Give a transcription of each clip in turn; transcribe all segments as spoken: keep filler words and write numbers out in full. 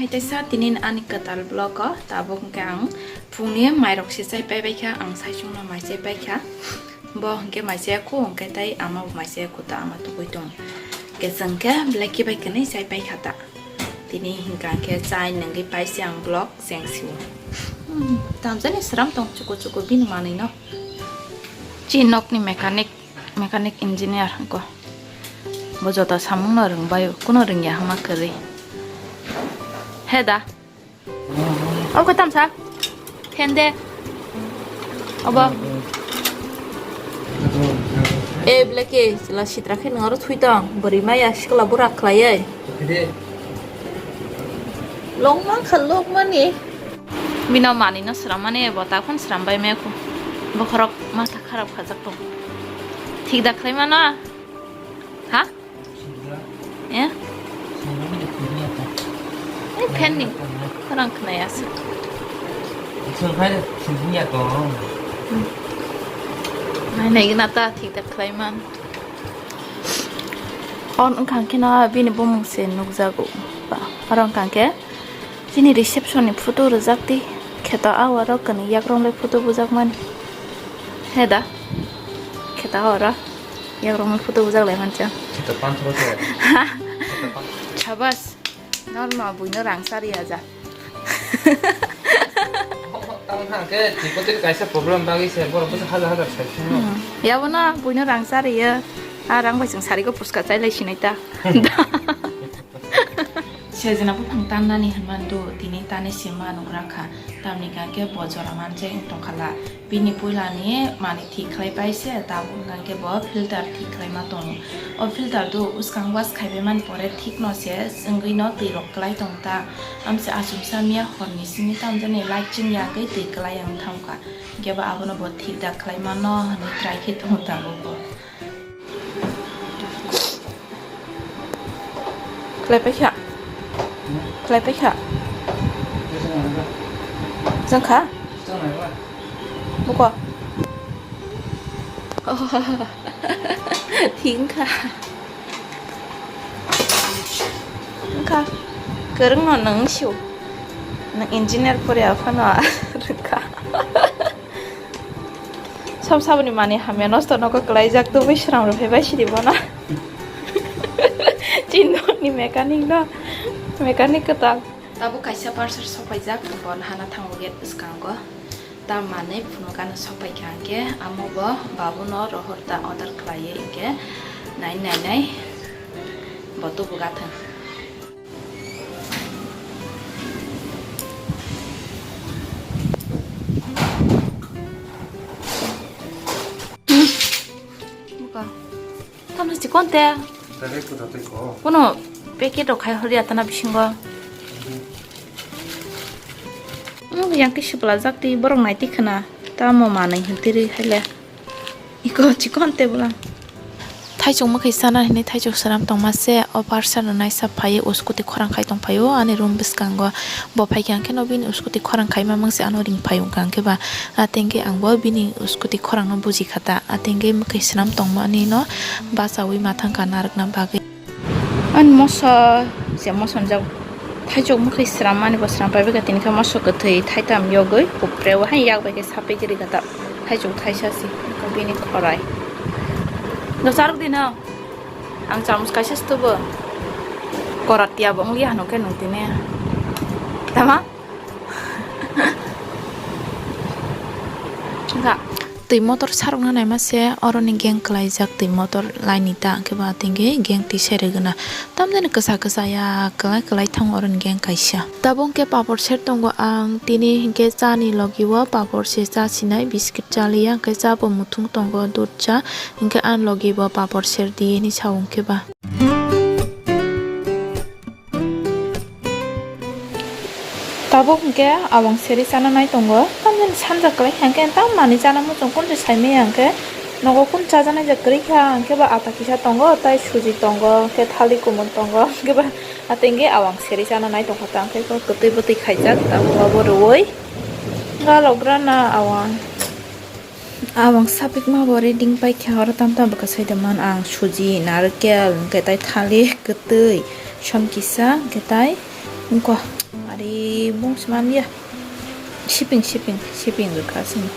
Hai teisa tinin ani kwtal vlog o tabuk hwnkhe ang phungni mairok se chai pai bai kha, ang saichung no mai chai pai kha. Bo hwnkhe mai chaya khu, hwnkhe tai ama bo mai chaya khu ta ama tubui tong. Hwnkhe chwng khe belai khe bai kwnwi chai pai kha ta. Tini hwnkha khe chai nungwi pai se ang vlog cheng sio. Hmm, tamjani sram tong chuku chuku bini manwi no. Chi nokni mechanic, mechanic engineer ko. Bo joto samung no rwngbai, kuno rwngya hama kwrwi. He da. Obo khe tamsa. Hende. Obo. E, belai khe chwla sitra khe nang aro thwi tong. Bwrwi maya sikla bura khlaiwi. Longma kha longmani. Bino manwi no swrammani bo ta phone swrambai maya kho. Bokhorok matha kharap khajak tong. Thik da khlai mano? Ha? Eh? Eh, fan ni khorang khnaya se. Nai nai gina ta thik da khlai man. On wngkha khe no bini bumung se nukjago. Ba, oro wngkha khe chini reception ni photo rwjak di. Kheto a oro kwnwi yakrong le photo bujak mani. He da? Kheto a oro yakrong le photo bujak lai mancha. Kheto panthoro se. Kheto pan- Sabas. Nor no buino rang sari aja. Tamo thang khe tikotir kaisa problem bagwi se borok bwsa hajar hajar sai thangno. Hmm. Yabo no buino rang sari ya. A rang bai chwng sari go puska chai lai sinai ta. Sejna buphang tannani hwnmani do, tini tani se manuk rakha, tamni hwnkhe bo jora manjak wng tongkha la. Bini puilani manwi thik khlai pai se, tabuk hwnkhe bo filter thik khlaima tongo. O filter do bwskang wash khaibai mani pore thik no se wngwi no twi rok klai tong ta. Amse achomsa miya horni simi tamjani light chingya wngwi twi klai yang thangkha. Hwnkhe bo abono bo thik da khlai mano hwnwi try khe tongo tabuk bo. Khlai paikha. Khlai paikha. Jang kha? Buko. Thik wngkha. Wngkha. Kwrwng no nwng sio. Nwng engineer pore aphano rwkha. Sab saboni mani hamya nosto nogo kwlaijak, tubui swnam rw phaibai sidi bono. Chini nokni mechanic no, mechanic kwtal. Tabuk kaisa parcel sopaijak, bo hana thango gate bwskango. Tam manwi phunukano sopaikha hwnkhe, amo bo babuno rohor ta order khlaiwi hwnkhe nai nai nai bo tubuga thang. Buka. Tamni chikon te. Tare kuda tei ko. Kono packet rok khai hori atana bisingo. Hmm, yang khe sipla jak twi borok nai twi khna. Tamo manwi hwn twi rwi hai le. Iko chikon te bwla. Thaichuk mwkhwi sana hinwi thaichuk swnam tongma se, o parcel rwnai sa phaiwi o scooty khorang khai tong phaio ani room bwskango. Bo phaikha hwnkhe no bini scooty khorang khaima mangse ano ring phai wngkha hwnkhe ba, atengke ang bo bini scooty khorang no buji kha ta, atengke mwkhwi swnam tongmani no bachaui ma thangkha narwkna bagwi. Ani moso je moso jak thaichuk mwkhwi swnam mani bo swnam pai bwkha tini khe moso kwthwi thaitam yogwi upre o hai yak bai khe sapikhe rikha ta. Thaichuk thaisa se bini khorai. No charwk di no. Ang chamus kaisa se tubu. Korat tiya bo wngya hano khe nung tini. Tama? Wngkha. Twi motor sarokna naima se oroni gang kwlaijak twi motor laini ta hwnkhe ba tengke gang twi serwgwna. Tamjani kwsa kwsa ya kwlai kwlai thango oroni gang kaisa. Tabuk hwnkhe papor ser tongo ang tini hwnkhe chani logi o papor se cha sinai biscuit chaliya hwnkhe cha bo muthung tongo dudh cha hwnkhe ani logi bo papor ser di hinwi sao hwnkhe ba. Tabuk hwnkhe abang seri chana nai tongo. Tamjani sanja kwlai kha hwnkhe tam manwi chana muchung kunju saimaya hwnkhe nogo kun chajaknai je kwrwi kha hwnkhe ba ata kisa tongo tei suji tongo hwnkhe thali kumun tongo hwnkhe ba atengke abang seri chana nai tongkha ta hwnkhe kwtwi bwtwi khaijak tabuk abo rwui galograna abang. Abang sapikma bo reading paikha oro tamtam bwkha saidaman ang suji, narkel, hwnkhe tai thali kwtwi, som kisa, hwnkhe tai wngkha. Ari bung sman ya. Shipping, shipping, shipping rwkha sini.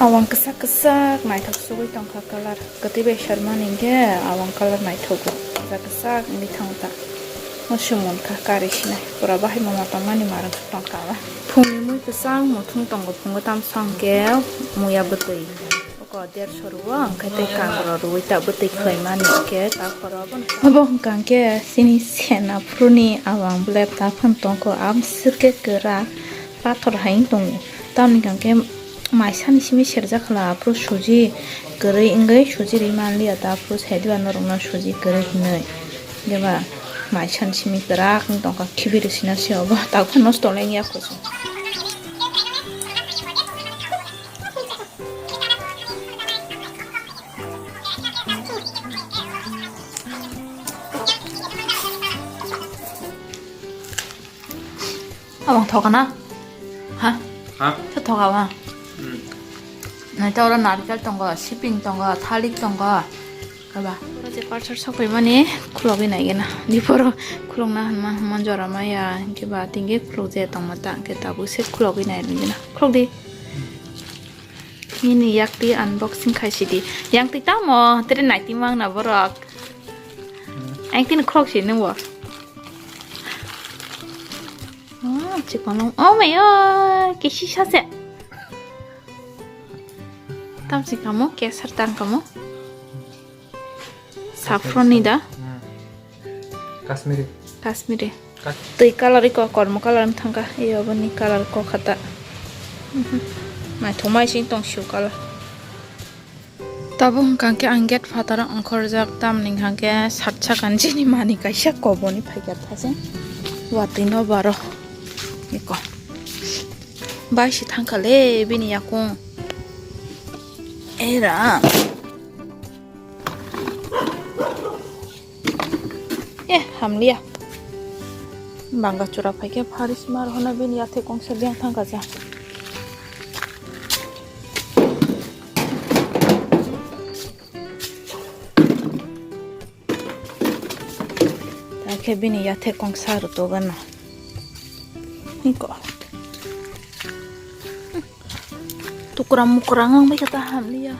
Awang kwchak kwchak naithok sugwi tongkha colour. Kwtwi bai sar mani hinkhe awang colour naithogo. Kwchak kwchak wngwi thango ta. Musu munkha kari sinai. Pura bahai mama tongmani marang tongkha ba. Phungni mui kwchang muthung tongo phungo tamsong khe muya bwtwi. Oko derso rwo, hwnkhe tei kangro rwui ta bwtwi khlaimani hwnkhe ta khoro abono. Obo hwnkha hwnkhe chini sena phuruni awang blep ta phano tongkho, amswk khe kwrak pathor hai wng tongo. Tamoni hwnkha hwnkhe maisani simi serjak khala, aphuru suji kwrwi wngwi suji rwi manliya ta, aphuru saidwa norokno suji kwrwi hinwi. Hwnkhe ba maisani simi kwrak wng tongkha, khibiru sina se obo, ta phano nosto wngya kho. Abang thoka na? Ha? Ha? Tho thoka ba? Hmm. Nai ta oro narikal tongo, siping tongo, thalik tongo. Kaba. Oro je parcel sokphaimani khulogwi naigena. Diporo khulogna hwnma hwnma jora maya. Hinkhe ba tingkhe khulog je tongma ta. Hinkhe tabuk se khulogwi naigena. Khulog di. Nini yakti unboxing khai sidi. Yang ti tamo, tere naiti mang na borok. Ang tini khulok si nungbo. Oh, chikon long. Oh my god, kisi sase. Tam si kamu, kesar tang kamu. Saffron ni da? Hmm. Kashmiri. Kashmiri. Kas- Twi colour iko kormo colour wng thangkha. Iyo boni colour kok khata. Mhm. Naithok mai sing tong siu colour. Tabuk hwnkha khe ang gate phataro ongkhorjak, tamni hwnkha khe sat sakani chini mani kaisa koboni phaikha thasing. Watwi no baro. Iko. Bai si thangkha le bini yakung. Era. Eh, hamliya. Banga chura phaikhe pharis mar hona bini athe kongsa biyang thangkha ja. Takhe bini yathe kongsa rwtugano. Hiko. Tukra mukra wng bai kha ta hamliya.